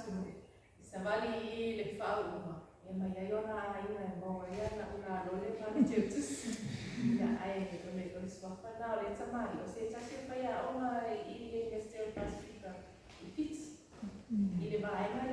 atunuu, e savali i i le faauuga, ia ma i ai ona aiga e maua ai ana ulalole ma ana teutusi. Ia, ae o le, o le suafa lena o lea tamalii, o se tasi o faiaoga i le Iunivesite o le Pasefika i Fiti, i le vaega